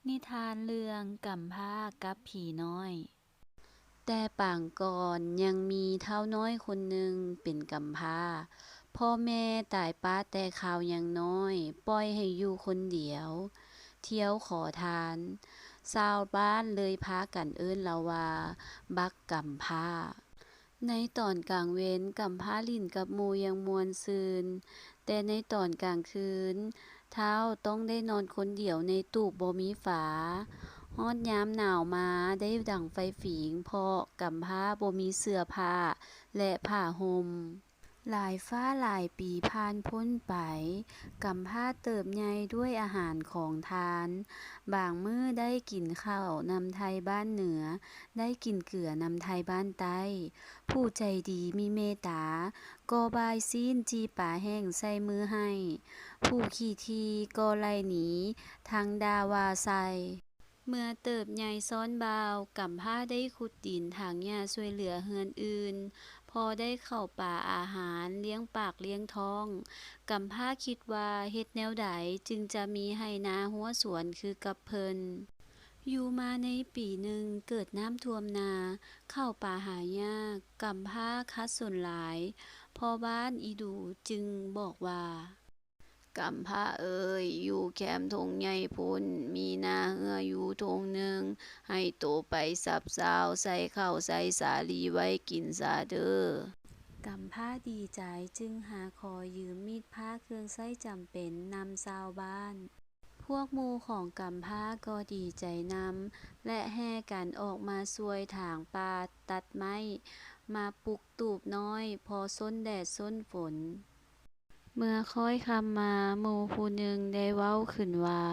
ນິທານເລື່ອງກຳພ້າກັບຜີນ້ອຍ. ແຕ່ປາງກ່ອນຍັງມີທ້າວນ້ອຍຄົນໜຶ່ງເປັນກຳພ້າ. ພໍ່ແມ່ຕາຍປະແຕ່ຄາວຍັງນ້ອຍ, ປ່ອຍໃຫ້ຢູ່ຄົນດຽວ, ທ່ຽວຂໍທານ. ຊາວບ້ານເລີຍພາກັນເອີ້ນລາວວ່າ ບັກກຳພ້າ. ໃນຕອນກາງເວັນ, ກຳພ້າຫຼິ້ນກັບໝູ່ຢ່າງມ່ວນຊື່ນ, ແຕ່ໃນຕອນກາງຄືນ, ທ້າວຕ້ອງໄດ້ນອນຄົນດຽວໃນຕູບບໍ່ມີຝາ. ຮອດຍາມໜາວມາໄດ້ດັງໄຟຝິງ, ເພາະກຳພ້າບໍ່ມີເສື້ອຜ້າ ແລະ ຜ້າຫົ່ມ. ຫຼາຍຟ້າຫຼາຍປີຜ່ານພົ້ນໄປ, ກຳພ້າເຕີບໃຫຍ່ດ້ວຍອາຫານຂອງທ່ານ. ບາງມື້ໄດ້ກິນເຂົ້ານຳໄທບ້ານເໜືອ, ໄດ້ກິນເກືອນຳໄທບ້ານໃຕ້. ຜູ້ໃຈດີມີເມດຕາກໍບາຍຊີ້ນຈີ່ປາແຫ້ງໃສ່ມືໃຫ້. ຜູ້ຂີ້ຖີ່ກໍໄລ່ໜີທັງດ່າວ່າໃສ່. ເມື່ອເຕີບໃຫຍ່ຊ້ອນບ່າວ, ກຳພ້າໄດ້ຂຸດດິນຖາງຫຍ້າຊ່ວຍເຫຼືອເຮືອນອື່ນ, ພໍໄດ້ເຂົ້າປາອາຫານລ້ຽງປາກລ້ຽງທ້ອງ. ກຳພ້າຄິດວ່າເຮັດແນວໃດຈຶ່ງຈະມີໄຮ່ນາຮົ້ວສວນຄືກັບເພິ່ນ. ຢູ່ມາໃນປີໜຶ່ງເກີດນ້ຳຖ້ວມນາ, ເຂົ້າປາຫາຍາກ, ກຳພ້າຂັດສົນຫຼາຍ. ພໍ່ບ້ານອີດູຈຶ່ງບອກວ່າ ກຳພ້າເອີຍ, ຢູ່ແຄມທົ່ງໃຫຍ່ພຸ້ນ, ມີນາເຮືອຢູ່ທົ່ງໜຶ່ງ, ໃຫ້ໂຕໄປສັບຊາວ, ໃສ່ເຂົ້າໃສ່ສາລີໄວ້ກິນຊະເດີ. ກຳພ້າດີໃຈຈຶ່ງຫາຂໍຢືມມີດພ້າເຄື່ອງໃຊ້ຈຳເປັນນຳຊາວບ້ານ. ພວກໝູ່ຂອງກຳພ້າກໍດີໃຈນຳ ແລະ ແຫ່ກັນອອກມາຊ່ວຍຖາງປ່າຕັດໄມ້ ມາປຸກຕູບນ້ອຍພໍຊົນແດດຊົນຝົນ. ເມື່ອຄ້ອຍຄ່ຳມາ, ໝູ່ຜູ້ໜຶ່ງໄດ້ເວົ້າຂຶ້ນວ່າ,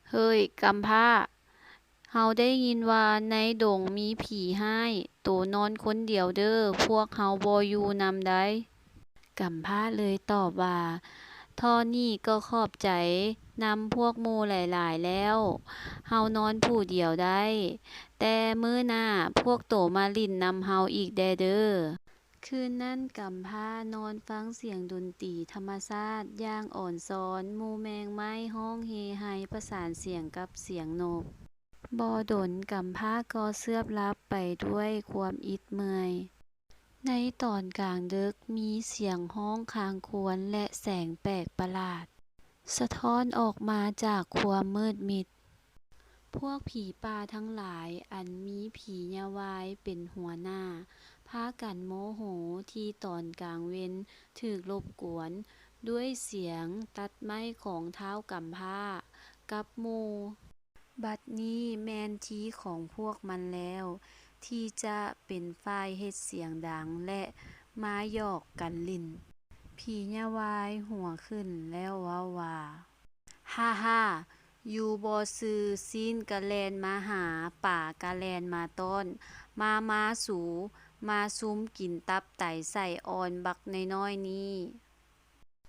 ເຮີ້ຍ, ກຳພ້າ, ເຮົາໄດ້ຍິນວ່າໃນດົງມີຜີຮ້າຍ, ໂຕນອນຄົນດຽວເດີ້, ພວກເຮົາບໍ່ຢູ່ນຳໃດ. ກຳພ້າເລີຍຕອບວ່າ, ເທົ່ານີ້ກໍຂອບໃຈນຳພວກໝູ່ຫຼາຍໆແລ້ວ, ເຮົານອນຜູ້ດຽວໄດ້, ແຕ່ມື້ໜ້າພວກໂຕມາຫຼິ້ນນຳເຮົາອີກແດ່ເດີ້. ຄືນນັ້ນກຳພ້ານອນຟັງສຽງດົນຕີທຳມະຊາດຢ່າງອ່ອນຊອນ, ໝູ່ແມງໄມ້ຮ້ອງເຮໄຮປະສານສຽງກັບສຽງນົກ. ບໍ່ດົນກຳພ້າກໍເຊືອບຫຼັບໄປດ້ວຍຄວາມອິດເມື່ອຍ. ໃນຕອນກາງດຶກມີສຽງຮ້ອງຄາງຄວນ ແລະ ແສງແປກປະຫຼາດ ສະທ້ອນອອກມາຈາກຄວາມມືດມິດ. ພວກຜີປ່າທັງຫຼາຍອັນມີຜີຍາວາຍເປັນຫົວໜ້າ ພາກັນໂມໂຫທີ່ຕອນກາງເວັນຖືກລົບກວນດ້ວຍສຽງຕັດໄມ້ຂອງທ້າວກຳພ້າກັບໝູ່. ບັດນີ້ແມ່ນທີຂອງພວກມັນແລ້ວ ທີ່ຈະເປັນຝ່າຍເຮັດສຽງດັງ ແລະ ມາຫຍອກກັນຫຼິ້ນ. ຜີຍາວາຍຫົວຂຶ້ນແລ້ວເວົ້າວ່າ, ຮາຮາ, ຢູ່ບໍ່ຊື່, ຊີ້ນກະແລ່ນມາຫາ, ປາກະແລ່ນມາຕ້ອນ. ມາ, ມາ, ສູ, ມາຊຸມກິນຕັບໄຕໄສ້ອ່ອນບັກນ້ອຍໆນີ້.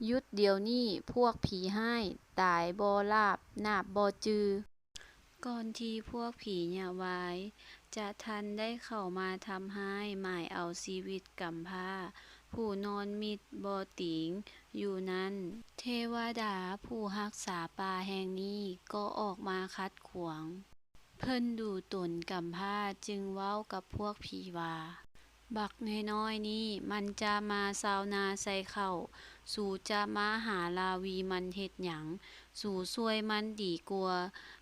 ຢຸດດຽວນີ້, ພວກຜີຮ້າຍ, ຕາຍບໍ່ລາບ, ນາບບໍ່ຈື່. ກ່ອນທີ່ພວກຜີຍາວາຍຈະທັນໄດ້ເຂົ້າມາທຳຮ້າຍໝາຍເອົາຊີວິດກຳພ້າຜູ້ນອນມິດບໍ່ຕີງຢູ່ນັ້ນ, ເທວະດາຜູ້ຮັກສາປ່າແຫ່ງນີ້ກໍອອກມາຂັດຂວາງ. ເພິ່ນດູຕົນກຳພ້າຈຶ່ງເວົ້າກັບພວກຜີວ່າ, ບັກນ້ອຍໆນີ້ມັນຈະມາຊາວນາໃສ່ເຂົ້າ, ສູຈະມາຫາລາວີມັນເຮັດຫຍັງ? ສູຊ່ວຍມັນດີກວ່າ,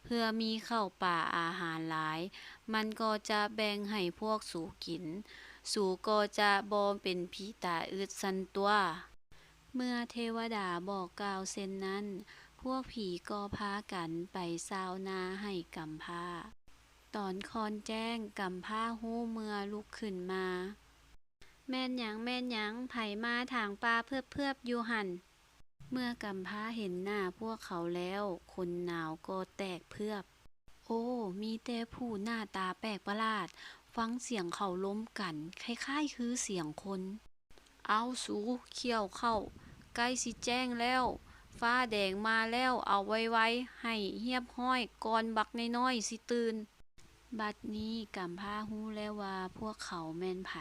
ເພື່ອມີເຂົ້າປາອາຫານຫຼາຍ, ມັນກໍຈະແບ່ງໃຫ້ພວກສູກິນ, ສູກໍຈະບໍ່ເປັນຜີຕາອຶດຊັ້ນຕົວະ. ເມື່ອເທວະດາບອກກ່າວເຊັ່ນນັ້ນ, ພວກຜີກໍພາກັນໄປຊາວນາໃຫ້ກຳພ້າ. ຕອນຄ່ອນແຈ້ງ, ກຳພ້າຮູ້ເມື່ອລຸກຂຶ້ນມາ. ແມ່ນຫຍັງ, ແມ່ນຫຍັງ, ໃຜມາຖາງປ່າເຜືອບໆຢູ່ຫັ້ນ? ເມື່ອກຳພ້າເຫັນໜ້າພວກເຂົາແລ້ວ, ຂົນໜາວກໍແຕກເຜືອບ. ໂອ້, ມີແຕ່ຜູ້ໜ້າຕາແປກປະຫຼາດ, ຟັງສຽງເຂົາລົມກັນ, ຄ້າຍໆຄືສຽງຄົນ. ເອົາ, ສູ, ຂ້ຽວເຂົ້າ, ໃກ້ຊິແຈ້ງແລ້ວ, ຟ້າແດງມາແລ້ວ, ເອົາໄວໆ, ໃຫ້ຮຽບຮ້ອຍກ່ອນບັກນ້ອຍໆຊິຕື່ນ. ບັດນີ້ກຳພ້າຮູ້ແລ້ວວ່າພວກເຂົາແມ່ນໃຜ.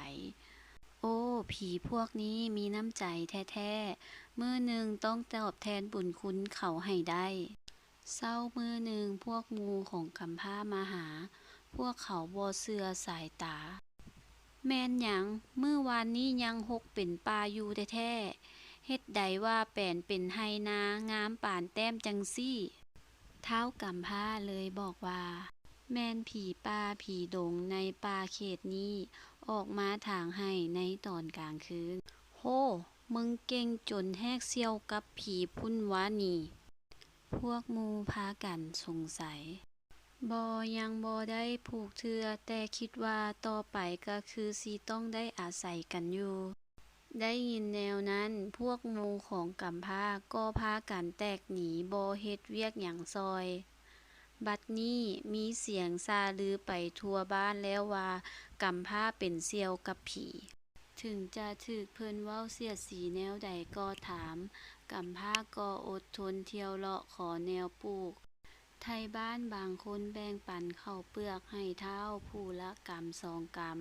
ໂອ້, ຜີພວກນີ້ມີນ້ຳໃຈແທ້ໆ, ມື້ໜຶ່ງຕ້ອງຕອບແທນບຸນຄຸນເຂົາໃຫ້ໄດ້. ເຊົ້າມື້ໜຶ່ງພວກໝູ່ຂອງກຳພ້າມາຫາ, ພວກເຂົາບໍ່ເຊື່ອສາຍຕາ. ແມ່ນຫຍັງ? ມື້ວານນີ້ຍັງຮົກເປັນປ່າຢູ່ແທ້ໆ, ເຮັດໃດວ່າແປນເປັນໄຮ່ນາງາມປານແຕ້ມຈັ່ງຊີ້? ທ້າວກຳພ້າເລີຍບອກວ່າ, ແມ່ນຜີປ່າຜີດົງໃນປ່າເຂດນີ້ອອກມາຖາງໄຮ່ໃນຕອນກາງຄືນ. ໂຮ! ມຶງເກັ່ງຈົນແຮກສ່ຽວກັບຜີພຸ້ນຫວານີ້? ພວກໝູ່ພາກັນສົງໄສ. ບໍ່, ຍັງບໍ່ໄດ້ຜູກເທື່ອ, ແຕ່ຄິດວ່າຕໍ່ໄປກະຄືຊິຕ້ອງໄດ້ອາໄສກັນຢູ່. ໄດ້ຍິນແນວນັ້ນ, ພວກໝູ່ຂອງກຳພ້າກໍພາກັນແຕກໜີ, ບໍ່ເຮັດວຽກຫຍັງຊ່ອຍ. ບັດນີ້ມີສຽງຊ່າລືໄປທົ່ວບ້ານແລ້ວວ່າ ກຳພ້າເປັນສ່ຽວກັບຜີ. ເຖິງຈະຖືກເພິ່ນເວົ້າສຽດສີແນວໃດກໍຕາມ, ກຳພ້າກໍອົດທົນທ່ຽວເລາະຂໍແນວປູກ. ໄທບ້ານບາງຄົນແບ່ງປັນເຂົ້າເປືອກໃຫ້ທ້າວຜູ້ລະກຳສອງກຳ,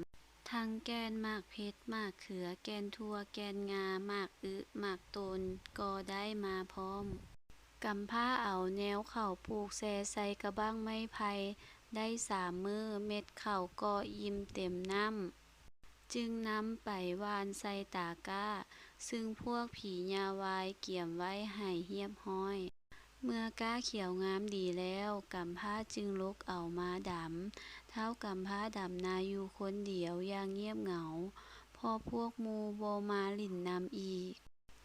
ທັງແກ່ນໝາກເຜັດ, ໝາກເຂືອ, ແກ່ນຖົ່ວ, ແກ່ນງາ, ໝາກອຶ, ໝາກໂຕນກໍໄດ້ມາພ້ອມ. ກຳພ້າເອົາແນວເຂົ້າປູກແຊ່ໃສ່ກະບັ້ງໄມ້ໄຜ່, ໄດ້ສາມມື້, ເມັດເຂົ້າກໍອີ່ມເຕັມນ້ຳ. ຈຶ່ງນຳໄປຫວ່ານໃສ່ຕາກ້າ, ຊຶ່ງພວກຜີຍ່າວາຍກຽມໄວ້ໃຫ້ຮຽບຮ້ອຍ. ເມື່ອກ້າຂຽວງາມດີແລ້ວ, ກຳພ້າຈຶ່ງລຸກເອົາມາດຳ. ທ້າວກຳພ້າດຳນາຢູ່ຄົນດຽວຢ່າງງຽບເຫງົາ, ເພາະພວກໝູ່ບໍ່ມາຫຼິ້ນນຳອີກ.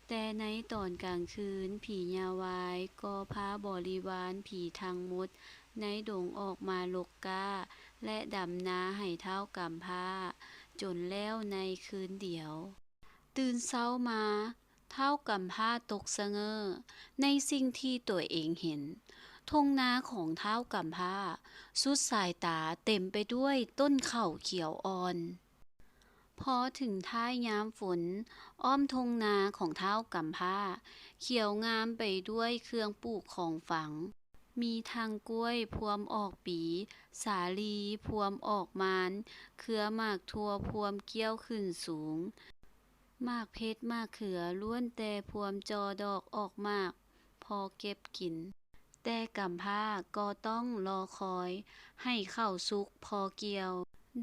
ແຕ່ໃນຕອນກາງຄືນ, ຜີຍ່າວາຍກໍພາບໍລິວານຜີທັງໝົດໃນດົງອອກມາຫຼົກກ້າ ແລະ ດຳນາໃຫ້ທ້າວກຳພ້າຈົນແລ້ວໃນຄືນດຽວ. ຕື່ນເຊົ້າມາ, ທ້າວກຳພ້າຕົກສະເຫງີ້ໃນສິ່ງທີ່ຕົວເອງເຫັນ. ທົ່ງນາຂອງທ້າວກຳພ້າສຸດສາຍຕາເຕັມໄປດ້ວຍຕົ້ນເຂົ້າຂຽວອ່ອນ. ພໍເຖິງທ້າຍຍາມຝົນ, ອ້ອມທົ່ງນາຂອງທ້າວກຳພ້າຂຽວງາມໄປດ້ວຍເຄື່ອງປູກຂອງຝັງ. ມີທັງກ້ວຍພວມອອກປີ, ສາລີພວມອອກມານ, ເຄືອໝາກຖົ່ວພວມກ້ຽວຂຶ້ນສູງ. ໝາກເຜັດ, ໝາກເຂືອລ້ວນແຕ່ພວມຈໍ່ດອກອອກໝາກພໍເກັບກິນ. ແຕ່ກຳພ້າກໍຕ້ອງລໍຄອຍໃຫ້ເຂົ້າສຸກພໍກ່ຽວ.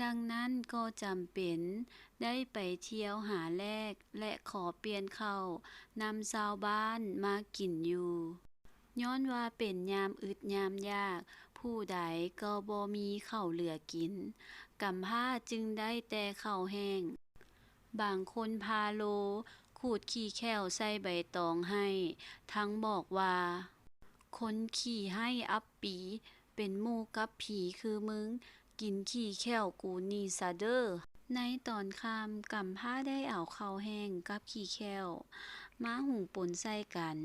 ດັ່ງນັ້ນກໍຈຳເປັນໄດ້ໄປທ່ຽວຫາແລກ ແລະ ຂໍປ່ຽນເຂົ້ານຳຊາວບ້ານມາກິນຢູ່. ຍ້ອນວ່າເປັນຍາມອຶດຍາມຢາກ, ຜູ້ໃດກໍບໍ່ມີເຂົ້າເຫຼືອກິນ, ກຳພ້າຈຶ່ງໄດ້ແຕ່ເຂົ້າແຫ້ງ. ບາງຄົນພາໂລຂູດຂີ້ແຂ້ວໃສ່ໃບຕອງໃຫ້, ທັງບອກວ່າ, ຄົນຂີ້ໄຮ້ອັບປີ, ເປັນໝູ່ກັບຜີຄືມຶງ, ກິນຂີ້ແຂ້ວກູນີ້ຊະເດີ້. ໃນຕອນຄ່ຳ, ກຳພ້າໄດ້ເອົາເຂົ້າແຫ້ງກັບຂີ້ແຂ້ວມາຫຸງປົນໃສ່ກັນ.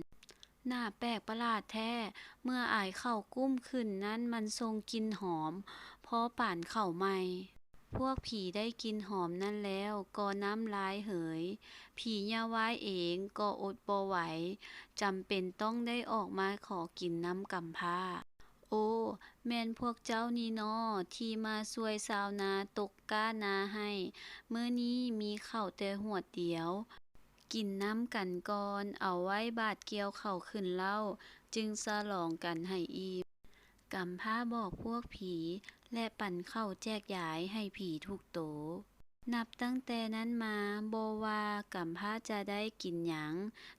ໜ້າແປກປະຫຼາດແທ້, ເມື່ອອາຍເຂົ້າກຸ້ມຂຶ້ນນັ້ນມັນສົ່ງກິ່ນຫອມພໍປານເຂົ້າໃໝ່. ພວກຜີໄດ້ກິ່ນຫອມນັ້ນແລ້ວກໍນ້ຳລາຍເຫີຍ. ຜີຍ່າວາຍເອງກໍອົດບໍ່ໄຫວ, ຈຳເປັນຕ້ອງໄດ້ອອກມາຂໍກິນນຳກຳພ້າ. ໂອ້, ແມ່ນພວກເຈົ້ານີ້ນໍ ທີ່ມາຊ່ວຍຊາວນາຕົກກ້ານາໃຫ້. ມື້ນີ້ມີເຂົ້າແຕ່ຫວດດຽວ. ກິນນຳກັນກ່ອນ, ເອົາໄວ້ບາດກ່ຽວເຂົ້າຂຶ້ນເລົ້າ, ຈຶ່ງສະຫຼອງກັນໃຫ້ອີ່ມ. ກຳພ້າບອກພວກຜີ ແລະ ປັນເຂົ້າແຈກຢາຍໃຫ້ຜີທຸກໂຕ. ນັບຕັ້ງແຕ່ນັ້ນມາ, ບໍ່ວ່າກຳພ້າຈະໄດ້ກິນຫຍັງ,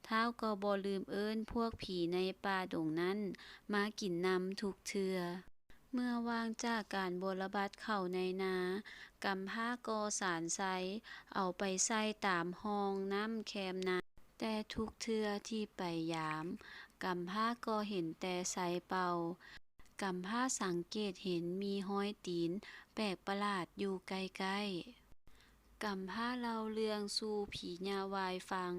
ທ້າວກໍບໍ່ລືມເອີ້ນພວກຜີໃນປ່າດົງນັ້ນມາກິນນຳທຸກເທື່ອ. ເມື່ອວ່າງຈາກການບົວລະບັດເຂົ້າໃນນາ, ກຳພ້າກໍສານໄຊເອົາໄປໃສ່ຕາມຮ່ອງນ້ຳແຄມນາ. ແຕ່ທຸກເທື່ອທີ່ໄປຢາມ, ກຳພ້າກໍເຫັນແຕ່ໄຊເປົ່າ. ກຳພ້າສັງເກດເຫັນມີຮອຍຕີນແປກປະຫຼາດຢູ່ໃກ້ໆ. ກຳພ້າເລົ່າເລື່ອງສູ່ຜີຍ່າວາຍຟັງ.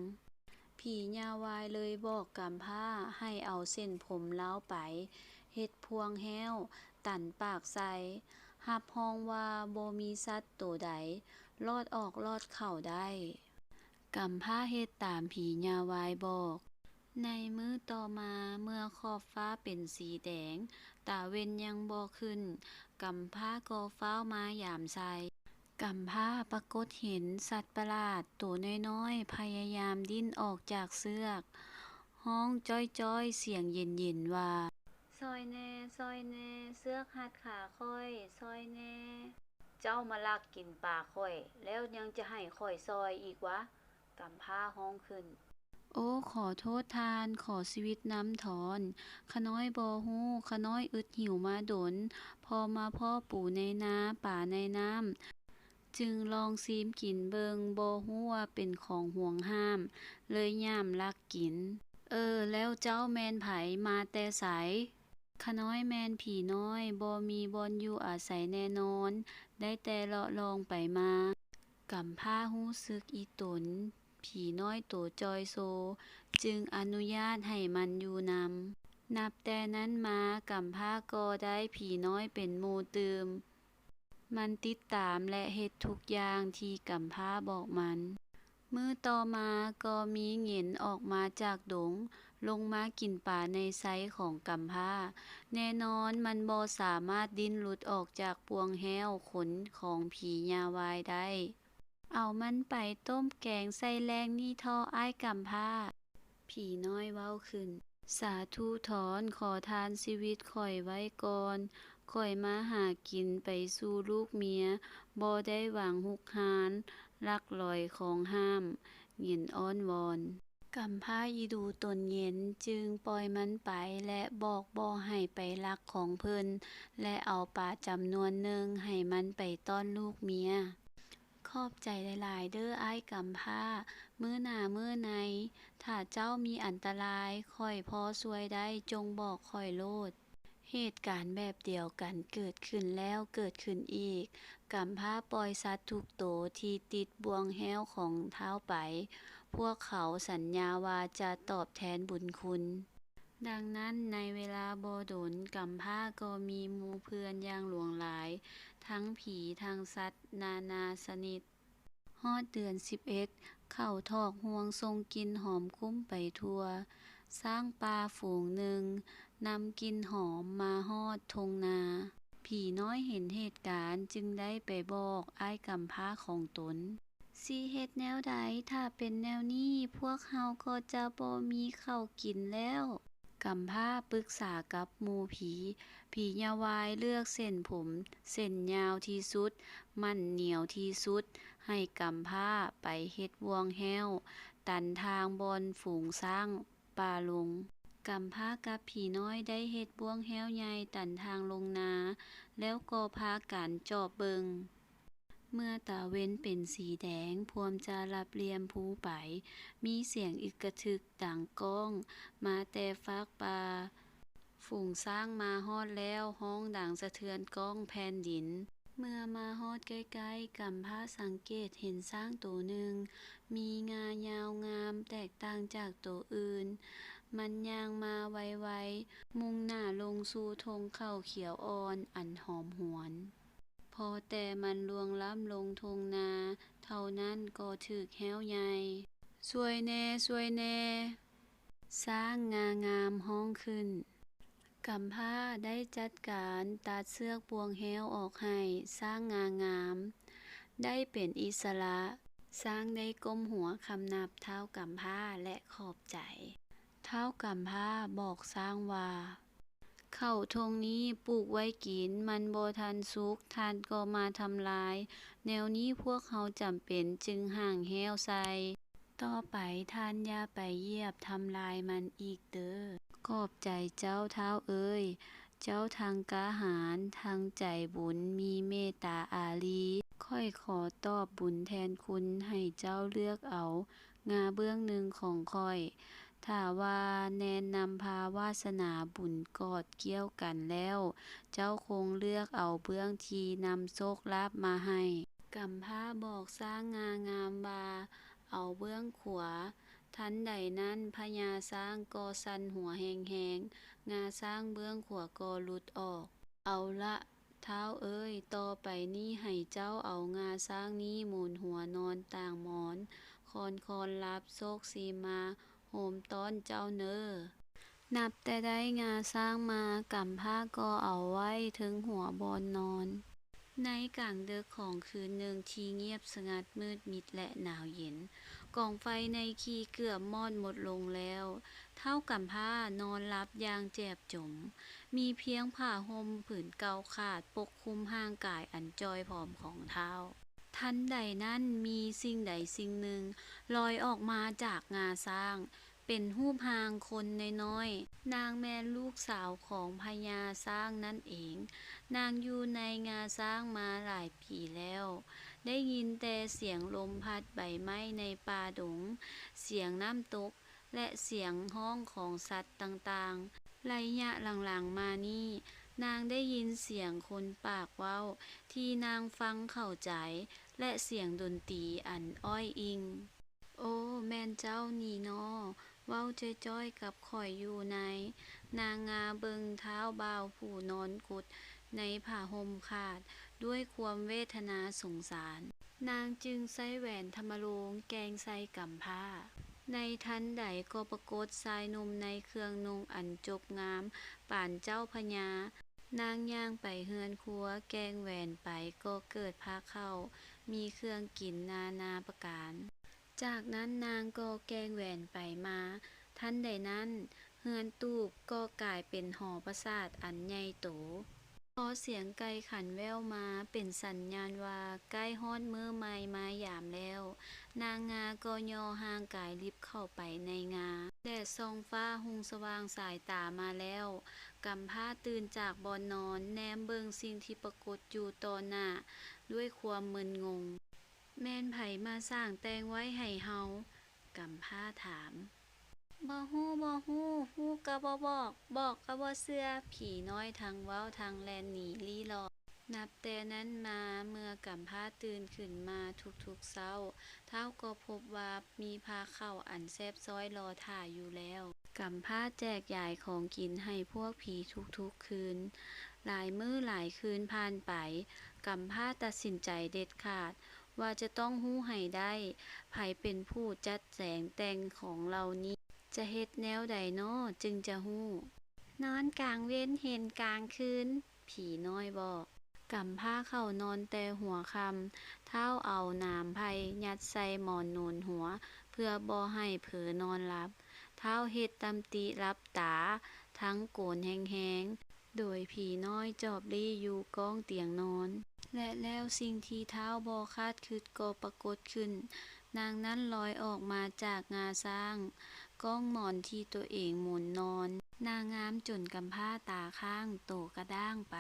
ຜີຍ່າວາຍເລີຍບອກກຳພ້າໃຫ້ເອົາເສັ້ນຜົມລາວໄປເຮັດພວງແຮ້ວຕັນປາກໃສ່. ຮັບຮອງວ່າບໍ່ມີສັດໂຕໃດລອດອອກລອດເຂົ້າໄດ້. ກຳພ້າເຮັດຕາມຜີຍ່າວາຍບອກ. ໃນມື້ຕໍ່ມາ, ເມື່ອຂອບຟ້າເປັນສີແດງ, ຕາເວັນຍັງບໍ່ຂຶ້ນ, ກຳພ້າກໍຟ້າວມາຢາມໃສ່. ກຳພ້າປາກົດເຫັນສັດປະຫຼາດໂຕນ້ອຍໆ ພະຍາຍາມດີ້ນອອກຈາກເຊືອກ, ຮ້ອງຈ້ອຍໆ ສຽງເຢັນໆ ວ່າ, ຍແນ່ ຊ່ອຍແນ່ ເຊືອກຮັດຂາຂ້ອຍ ຊ່ອຍແນ່. ເຈົ້າມາລັກກິນປາຂ້ອຍ ແລ້ວຍັງຈະໃຫ້ຂ້ອຍຊ່ອຍອີກຫວາ? ກຳພ້າຮ້ອງຂຶ້ນ. ໂອ້ ຂໍໂທດທ່ານ, ຂໍຊີວິດນຳຖອນ. ຂະນ້ອຍບໍ່ຮູ້, ຂະນ້ອຍອຶດຫິວມາດົນ, ພໍມາພໍ້ປູໃນນາ, ປາໃນນ້ຳ, ຈຶ່ງລອງຊີມກິນເບິ່ງ, ບໍ່ຮູ້ວ່າເປັນຂອງຫວງຫ້າມ, ເລີຍຫຍາມລັກກິນ. ເອີ ແລ້ວເຈົ້າແມ່ນໃຜ? ມາແຕ່ໃສ? ຂະນ້ອຍແມ່ນຜີນ້ອຍ, ບໍ່ມີບ່ອນຢູ່ອາໄສແນ່ນອນ, ໄດ້ແຕ່ເລາະລ່ອງໄປມາ. ກຳພ້າຮູ້ສຶກອີຕົນ, ຜີນ້ອຍໂຕຈ່ອຍໂຊ, ຈຶ່ງອະນຸຍາດໃຫ້ມັນຢູ່ນຳ. ນັບແຕ່ນັ້ນມາ, ກຳພ້າກໍໄດ້ຜີນ້ອຍເປັນໝູ່ຕື່ມ. ມັນຕິດຕາມ ແລະ ເຮັດທຸກຢ່າງທີ່ກຳພ້າບອກມັນ. ມື້ຕໍ່ມາກໍມີເຫງັນອອກມາຈາກດົງ, ລົງມາກິນປາໃນໄຊຂອງກຳພ້າ. ແນ່ນອນມັນບໍ່ສາມາດດີ້ນຫຼຸດອອກຈາກບ່ວງແຫ້ວຂົນຂອງຜີຍາວາຍໄດ້. ເອົາມັນໄປຕົ້ມແກງໃສ່ແລ້ງນີ້ເທາະ ອ້າຍກຳພ້າ. ຜີນ້ອຍເວົ້າຂຶ້ນ. ສາທຸຖອນ, ຂໍທ່ານຊີວິດຂ້ອຍໄວ້ກ່ອນ, ຂ້ອຍມາຫາກິນໄປສູ່ລູກເມຍ, ບໍ່ໄດ້ຫວັງຮຸກຮານ, ລັກລອຍຂອງຫ້າມ, ເຫງັນອ້ອນວອນ. ກຳພ້າອີດູຕົນເຫງັນ, ຈຶ່ງປ່ອຍມັນໄປ ແລະ ບອກບໍ່ໃຫ້ໄປລັກຂອງເພິ່ນ ແລະ ເອົາປາຈຳນວນໜຶ່ງໃຫ້ມັນໄປຕ້ອນລູກເມຍ. ຂອບໃຈຫຼາຍໆເດີ້ ອ້າຍກຳພ້າ. ມື້ໜ້າມື້ໃນ ຖ້າເຈົ້າມີອັນຕະລາຍ, ຂ້ອຍພໍຊ່ວຍໄດ້, ຈົ່ງບອກຂ້ອຍໂລດ. ເຫດການແບບດຽວກັນເກີດຂຶ້ນແລ້ວເກີດຂຶ້ນອີກ. ກຳພ້າປ່ອຍສັດທຸກໂຕທີ່ຕິດບ່ວງແຫ້ວຂອງທ້າວໄປ. ພວກເຂົາສັນຍາວ່າຈະຕອບແທນບຸນຄຸນ. ດັ່ງນັ້ນ, ໃນເວລາບໍ່ດົນ, ກຳພ້າກໍມີໝູ່ເພື່ອນຢ່າງຫຼວງຫຼາຍ, ທັງຜີ, ທັງສັດນານາຊະນິດ. ຮອດເດືອນສິບເອັດ, ເຂົາຖອກຫ່ວງສົ່ງກິ່ນຫອມຄຸ້ມໄປທົ່ວ. ຊ້າງປ່າຝູງໜຶ່ງນຳກິ່ນຫອມມາຮອດທົ່ງນາ. ຜີນ້ອຍເຫັນເຫດການຈຶ່ງໄດ້ໄປບອກອ້າຍກຳພ້າຂອງຕົນ. ຊິເຮັດແນວໃດ? ຖ້າເປັນແນວນີ້, ພວກເຮົາກໍຈະບໍ່ມີເຂົ້າກິນແລ້ວ. ກຳພ້າປຶກສາກັບໝູ່ຜີ. ຜີຍາວາຍເລືອກເສັ້ນຜົມເສັ້ນຍາວທີ່ສຸດ, ໝັ້ນໜຽວທີ່ສຸດ, ໃຫ້ກຳພ້າໄປເຮັດບ່ວງແຫ້ວ, ຕັນທາງບ່ອນຝູງຊ້າງປ່າລົງ. ກຳພ້າກັບຜີນ້ອຍໄດ້ເຮັດບ່ວງແຫ້ວໃຫຍ່ຕັນທາງລົງນາ, ແລ້ວກໍພາກັນຈອບເບິ່ງ. ເມື່ອຕາເວັນເປັນສີແດງ, ພວມຈະລັບຫຼ່ຽມພູໄປ, ມີສຽງອຶກກະທຶກດັງກ້ອງມາແຕ່ຟາກປ່າ. ຝູງຊ້າງມາຮອດແລ້ວ, ຮ້ອງດັງສະເທືອນກ້ອງແຜ່ນດິນ. ເມື່ອມາຮອດໃກ້ໆ, ກຳພ້າສັງເກດເຫັນຊ້າງໂຕໜຶ່ງ, ມີງາຍາວງາມແຕກຕ່າງຈາກໂຕອື່ນ. ມັນຍ່າງມາໄວໆ, ມຸ່ງໜ້າລົງສູ່ທົ່ງເຂົ້າຂຽວອ່ອນອັນຫອມຫວນ. ພໍແຕ່ມັນລ່ວງລ້ຳລົງທົ່ງນາເທົ່ານັ້ນກໍຖືກແຫ້ວໃຫຍ່. ຊ່ວຍແດ່! ຊ່ວຍແດ່! ຊ້າງງາງາມຮ້ອງຂຶ້ນ. ກຳພ້າໄດ້ຈັດການຕັດເຊືອກບ່ວງແຫ້ວອອກໃຫ້, ຊ້າງງາງາມໄດ້ເປັນອິດສະຫຼະ. ຊ້າງໄດ້ກົ້ມຫົວຄຳນັບທ້າວກຳພ້າ ແລະ ຂອບໃຈ. ທ້າວກຳພ້າບອກຊ້າງວ່າ, ເຂົ້າທົ່ງນີ້ປູກໄວ້ກິນ, ມັນບໍ່ທັນສຸກ, ທ່ານກໍມາທຳລາຍ. ແນວນີ້ພວກເຮົາຈຳເປັນຈຶ່ງຫ້າງແຫ້ວໃສ່. ຕໍ່ໄປທ່ານຢ່າໄປຢຽບທຳລາຍມັນອີກເດີ້. ຂອບໃຈເຈົ້າທ້າວເອີຍ, ເຈົ້າທັງກ້າຫານ, ທັງໃຈບຸນ, ມີເມດຕາອາລີ. ຂ້ອຍຂໍຕອບບຸນແທນຄຸນໃຫ້ເຈົ້າເລືອກເອົາ ງາເບື້ອງໜຶ່ງຂອງຂ້ອຍ. ຖ້າວ່າແມ່ນນຳພາວາສະໜາບຸນກອດກ່ຽວກັນແລ້ວ, ເຈົ້າຄົງເລືອກເອົາເບື້ອງທີ່ນຳໂຊກລາບມາໃຫ້. ກຳພ້າບອກຊ້າງງາງາມວ່າເອົາເບື້ອງຂວາ. ທັນໃດນັ້ນພະຍາຊ້າງກໍສັ່ນຫົວແຮງໆ, ງາຊ້າງເບື້ອງຂວາກໍຫຼຸດອອກ. ເອົາລະ ທ້າວເອີຍ, ຕໍ່ໄປນີ້ໃຫ້ເຈົ້າເອົາງາຊ້າງນີ້ໝູນຫົວນອນຕ່າງໝອນ, ຄ່ອນໆ ຮັບໂຊກຊິມາໂຮມຕ້ອນເຈົ້າເນີ. ນັບແຕ່ໄດ້ງາຊ້າງມາ, ກຳພ້າກໍເອົາໄວ້ເທິງຫົວບ່ອນນອນ. ໃນກາງດຶກຂອງຄືນໜຶ່ງທີ່ງຽບສະຫງັດ ມືດມິດ ແລະ ໜາວເຢັນ, ກອງໄຟໃນຄີເກືອບມອດໝົດລົງແລ້ວ. ທ້າວກຳພ້ານອນຫຼັບຢ່າງແຈບຈົມ. ມີພຽງຜ້າຫົ່ມຜືນເກົ່າຂາດປົກຄຸມຮ່າງກາຍອັນຈ່ອຍຜອມຂອງທ້າວ. ທັນໃດນັ້ນ ມີສິ່ງໃດສິ່ງໜຶ່ງລອຍອອກມາຈາກງາຊ້າງ ເປັນຮູບຮ່າງຄົນນ້ອຍໆ. ນາງແມ່ນລູກສາວຂອງພະຍາຊ້າງນັ້ນເອງ. ນາງຢູ່ໃນງາຊ້າງມາຫຼາຍປີແລ້ວ, ໄດ້ຍິນແຕ່ສຽງລົມພັດໃບໄມ້ໃນປ່າດົງ, ສຽງນ້ຳຕົກ ແລະ ສຽງຮ້ອງຂອງສັດຕ່າງໆ. ໄລຍະຫຼັງໆມານີ້, ນາງໄດ້ຍິນສຽງຄົນປາກເວົ້າທີ່ນາງຟັງເຂົ້າໃຈ ແລະ ສຽງດົນຕີອັນອ້ອຍອີ່ງ. ໂອ້, ແມ່ນເຈົ້ານີ້ນໍ, ເວົ້າຈ່ອຍໆກັບຂ້ອຍຢູ່ນາຍ. ນາງງາເບິ່ງທ້າວບ່າວຜູ້ນອນກົດໃນຜ້າຫົ່ມຂາດດ້ວຍຄວາມເວທະນາສົງສານ. ນາງຈຶ່ງໃຊ້ແຫວນທຳມະໂລງແກ່ງໃສ່ກຳພ້າ. ໃນທັນໃດກໍປາກົດຊາຍໜຸ່ມໃນເຄື່ອງນຸ່ງອັນຈົບງາມປານເຈົ້າພະຍາ. ນາງຍ່າງໄປເຮືອນຄົວ, ແກ່ງແຫວນໄປກໍເກີດພາເຂົ້າ, ມີເຄື່ອງກິນນານາປະການ. ຈາກນັ້ນນາງກໍແກ່ງແຫວນໄປມາ. ທັນໃດນັ້ນ, ເຮືອນຕູບກໍກາຍເປັນຫໍປາສາດອັນໃຫຍ່ໂຕ. ພໍສຽງໄກ່ຂັນແວ່ວມາເປັນສັນຍານວ່າໃກ້ຮອດມື້ໃໝ່ມາຍາມແລ້ວ. ນາງງາກໍຫຍໍ້ຮ່າງກາຍລິບເຂົ້າໄປໃນງາ. ແດດສ່ອງຟ້າຮຸ່ງສະຫວ່າງສາຍຕາມາແລ້ວ. ກຳພ້າຕື່ນຈາກບ່ອນນອນ, ແນມເບິ່ງສິ່ງທີ່ປາກົດຢູ່ຕໍ່ໜ້າດ້ວຍຄວາມມຶນງົງ. ແມ່ນໃຜມາສ້າງແຕ່ງໄວ້ໃຫ້ເຮົາ? ກຳພ້າຖາມ. ບໍ່ຮູ້, ບໍ່ຮູ້, ຮູ້ກໍບໍ່ບອກ, ບອກກໍບໍ່ເຊື່ອ. ຜີນ້ອຍທັງເວົ້າທັງແລ່ນໜີລີ້ລອດ. ນັບແຕ່ນັ້ນມາ, ເມື່ອກຳພ້າຕື່ນຂຶ້ນມາທຸກໆເຊົ້າ, ທ້າວກໍພົບວ່າມີພາເຂົ້າອັນແຊບຊ້ອຍລໍຖ້າຢູ່ແລ້ວ. ກຳພ້າແຈກຢາຍຂອງກິນໃຫ້ພວກຜີທຸກໆຄືນ. ຫຼາຍມື້ຫຼາຍຄືນຜ່ານໄປ, ກຳພ້າຕັດສິນໃຈເດັດຂາດ ວ່າຈະຕ້ອງຮູ້ໃຫ້ໄດ້ ໃຜເປັນຜູ້ຈັດແສງແຕ່ງຂອງເຫຼົ່ານີ້? ຈະເຮັດແນວໃດນໍຈຶ່ງຈະຮູ້? ນອນກາງເວັນເຫັນກາງຄືນ, ຜີນ້ອຍບອກ. ກຳພ້າເຂົ້ານອນແຕ່ຫົວຄ່ຳ, ທ້າວເອົາໜາມໄຜ່ຍັດໃສ່ໝອນໜູນຫົວ ເພື່ອບໍ່ໃຫ້ເຜີນອນຫຼັບ. ທ້າວເຮັດຕຳຕິຫຼັບຕາ, ທັງໂກນແຮງໆ. ໂດຍຜີນ້ອຍຈອບລີ້ຢູ່ກ້ອງຕຽງນອນ. ແລະແລ້ວສິ່ງທີ່ທ້າວບໍ່ຄາດຄິດກໍປາກົດຂຶ້ນ. ນາງນັ້ນລອຍອອກມາຈາກງາຊ້າງ, ກ້ອງໝອນທີ່ຕົວເອງໝູນນອນ. ນາງງາມຈົນກຳພ້າຕາຄ້າງ, ໂຕກະດ້າງໄປ.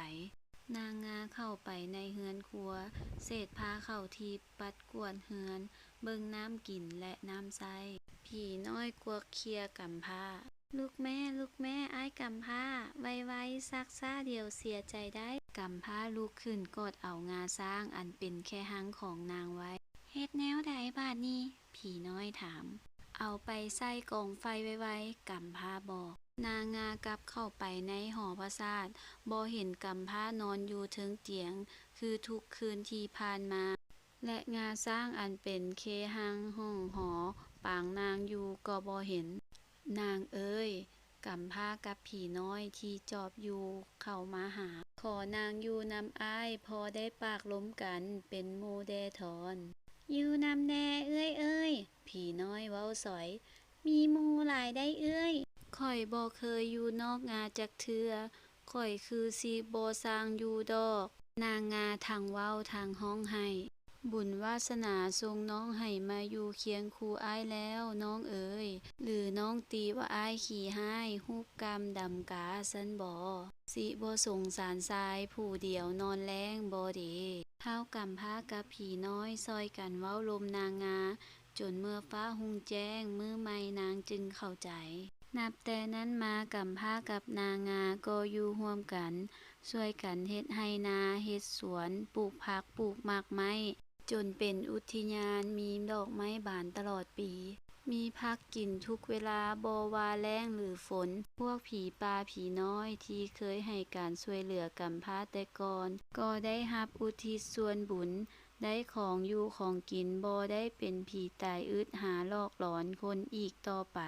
ນາງງາເຂົ້າໄປໃນເຮືອນຄົວ, ເສດຜ້າເຂົ້າທີ່ປັດກວາດເຮືອນ, ເບິ່ງນ້ຳກິນ ແລະ ນ້ຳໃຊ້. ຜີນ້ອຍກວັກເຄ້ຍກຳພ້າ. ລູກແມ່, ລູກແມ່, ອ້າຍກຳພ້າ, ໄວໆ, ຊັກຊ້າດຽວເສຍໃຈໄດ້. ກຳພ້າລຸກຂຶ້ນກອດເອົາງາຊ້າງອັນເປັນແຄຮັງຂອງນາງໄວ້. ເຮັດແນວໃດບາດນີ້? ຜີນ້ອຍຖາມ. ເອົາໄປໃສ່ກອງໄຟໄວໆ, ກຳພ້າບອກ. ນາງງາກັບເຂົ້າໄປໃນຫໍປາສາດ, ບໍ່ເຫັນກຳພ້ານອນຢູ່ເທິງຕຽງ ຄືທຸກຄືນທີ່ຜ່ານມາ. ແລະ ງາຊ້າງອັນເປັນເຄຮັງຫ້ອງຫໍປາງນາງຢູ່ກໍບໍ່ເຫັນ. ນາງເອີຍ, ກຳພ້າກັບຜີນ້ອຍທີ່ຈອບຢູ່ເຂົ້າມາຫາ. ຂໍນາງຢູ່ນຳອ້າຍ, ພໍໄດ້ປາກລົມກັນເປັນໝູ່ແດ່ທອນ. ຢູ່ນຳແດ່ເອື້ອຍເອີຍ, ຜີນ້ອຍເວົ້າສອຍ. ມີໝູ່ຫຼາຍໃດ໋ເອື້ອຍ. ຂ້ອຍບໍ່ເຄີຍຢູ່ນອກງາຈັກເທື່ອ, ຂ້ອຍຄືຊິບໍ່ຊ່າງຢູ່ດອກ. ນາງງາທັງເວົ້າທັງຮ້ອງໄຫ້. ບຸນວາສະໜາສົ່ງນ້ອງໃຫ້ມາຢູ່ຄຽງຄູ່ອ້າຍແລ້ວ ນ້ອງເອີຍ. ຫຼືນ້ອງຕິວ່າອ້າຍຂີ້ຮ້າຍ, ຮູບກຳດຳກາຊັ້ນບໍ? ຊິບໍ່ສົງສານຊາຍຜູ້ດຽວນອນແລ້ງບໍເດ? ທ້າວກຳພ້າກັບຜີນ້ອຍຊ່ອຍກັນເວົ້າລົມນາງງາ. ຈົນເມື່ອຟ້າຮຸ່ງແຈ້ງ, ມື້ໃໝ່ນາງຈຶ່ງເຂົ້າໃຈ. ນັບແຕ່ນັ້ນມາ, ກຳພ້າກັບນາງງາກໍຢູ່ຮ່ວມກັນ, ຊ່ວຍກັນເຮັດໄຮ່ນາ, ເຮັດສວນ, ປູກຜັກ, ປູກໝາກໄມ້, ຈົນເປັນອຸທິຍານ, ມີດອກໄມ້ບານຕະຫຼອດປີ, ມີຜັກກິນທຸກເວລາ, ບໍ່ວ່າແລ້ງຫຼືຝົນ. ພວກຜີປ່າຜີນ້ອຍທີ່ເຄີຍໃຫ້ການຊ່ວຍເຫຼືອກຳພ້າແຕ່ກ່ອນ, ກໍໄດ້ຮັບອຸທິດສ່ວນບຸນ, ໄດ້ຂອງຢູ່ຂອງກິນ, ບໍ່ໄດ້ເປັນຜີຕາຍອຶດຫາຫຼອກຫຼອນຄົນອີກຕໍ່ໄປ.